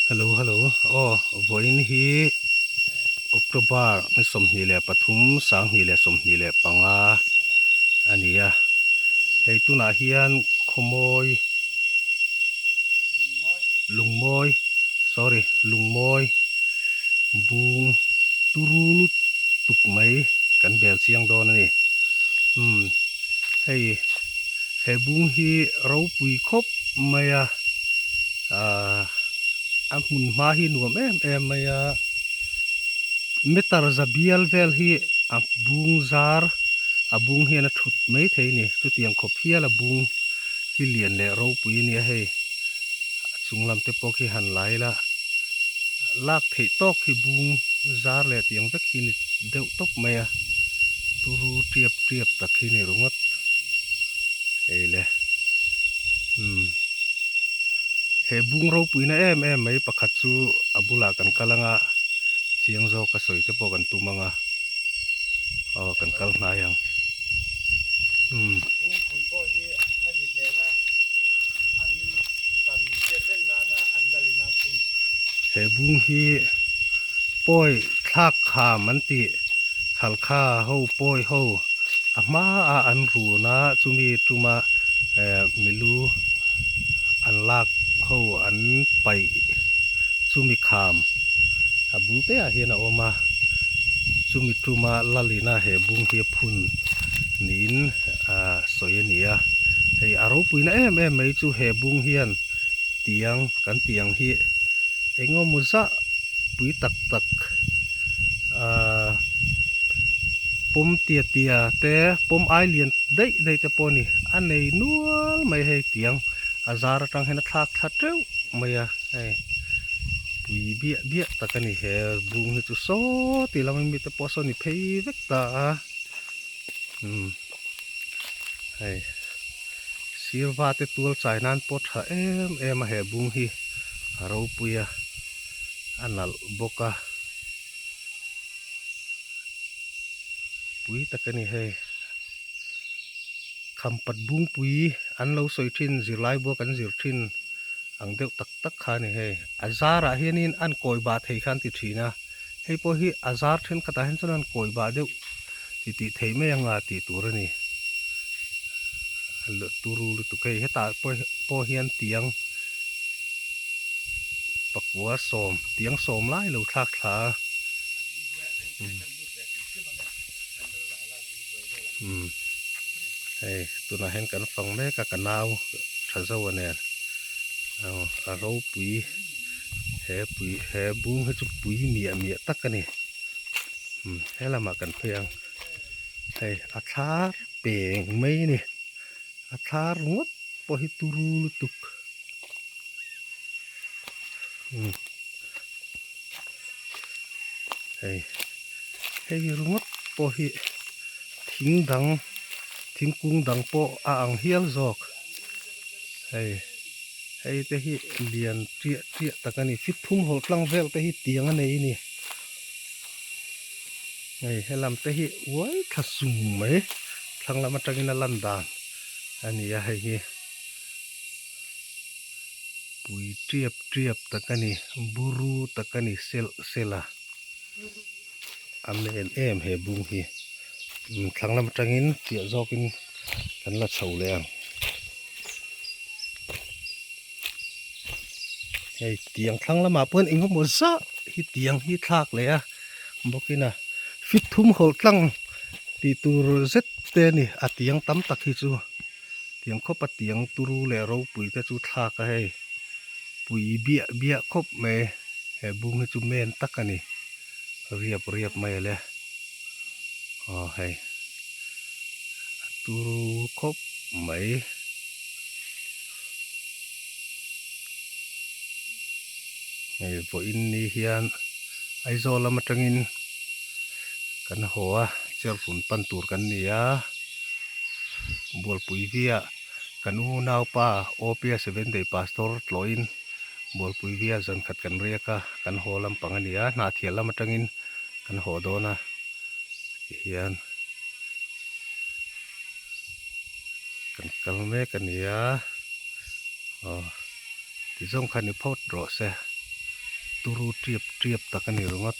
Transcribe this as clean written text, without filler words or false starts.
Hello hello aw vawiin hi October ni 23 2025 a ni a hei tunah hian khawmawi lungmawi sorry lungmawi bung turu lutuk mai kan bel chiang dawn a ni umm hei he bung hi ropui khawp mai a ahh a hmun hma hi nuam em em mai a meter za bial vel hi a bung zar a bung hian a thut mai thei a ni chutiang khawp hial a bung hi lian leh ropui a nia hei a chung lam te pawh khi han la ila lak theih tawk hi bung zar leh tiang vek hi ni deuh tawp mai a turu tiap tiap tak hi ni ringawt hei le umm he bung ropuina em em mai pakhat chu a bulah kan kal anga chiang zawk a sawi te pawh kan tum anga aw kan kal hnai ang umm. Bungpui pawh hi hemi hnena an tan chiat reng nana an lalina phun. He bung hi pawi thlak kham an tih halkha ho pawi ho a hmaah an run a chumi tuma eh milu an lak ho an paih chumi kham a bul te ah hian a awm a chumi tuma lalina he bung hi a phun niin ah sawi a ni a hei a ropuina em em mai chu he bung hian tiang kan tih ang hi eng emaw zah pui tak tak ahh pawm tia tia te pawm ai lian daih daih te pawh a ni a nei nual mai hei tiang a zar atang hian a thlak thla teuh mai a hei pui biah biah tak a ni he bung hi chu saw ti lam ami te pawh saw ni phei vek ta a umm hei sirva te tual chai nan pawh tha em em a he bung hi a ropui a a nalh bawk a pui tak a ni hei khampat bungpui an lo sawi thin zirlai bua kan zir thin ang deuh tak tak kha a ni hei a zarah hianin an kawi bah thei kha an ti thin a hei pawh hi a zar thenkhatah hian chuan an kawi bah deuh ti tih theih mai anga tih tur a ni turu lutuk hei hetah pawh hian tiang pakua sawm tiang sawm lai lo thlak thla a umm hei tunah hian kan fang mek a ka nau tha zo a nen aw a ropui he pui he bung hi chu pui miah miah tak a ni umm he lamah kan phei ang hei a thlar peng mai a ni a thlar ngawt pawh hi turu lutuk umm hei hei ringawt pawh hi thing dang thingkung dang pawh a ang hial zawk hei hei te hi lian tiah tiah tak a ni fit thum hawlh tlang vel te hi tiang a nei a ni hei helam te hi uai thla sung mai thlang lam atangin a lan dan a ni a hei hi. Pui tiap tiap tak a ni, buru tak a ni selh selh a, a men em he bung hi thlang lam atangin piah zawkin kan la chho leh ang. Hei tiang thlang lamah pawh hian eng emaw zah hi tiang hi thlak leh a bawkin a fit thum hawlh tlang tih tur zet te a ni a tiang tam tak hi chu. Tiang khawp a tiang turu leh ropui te chu thlak a hei pui biah biah khawp mai he bung hi chu men tak a ni riap riap mai ale aw hei a turu khawp mai. Hei vawiin ni hian Aizawl lam atangin kan haw a cherhlun pan tur kan ni a. Bualpui via kan unaupa Opia Seven Day Pastor tlawhin Bualpui via zan khat kan riak a, kan haw lampang a ni a, Hnahthial lam atangin kan haw dawn a tihian kan kal mek a ni a, aw tizawng kha ni phawt rawh se. turu tiap tiap tak a ni ringawt.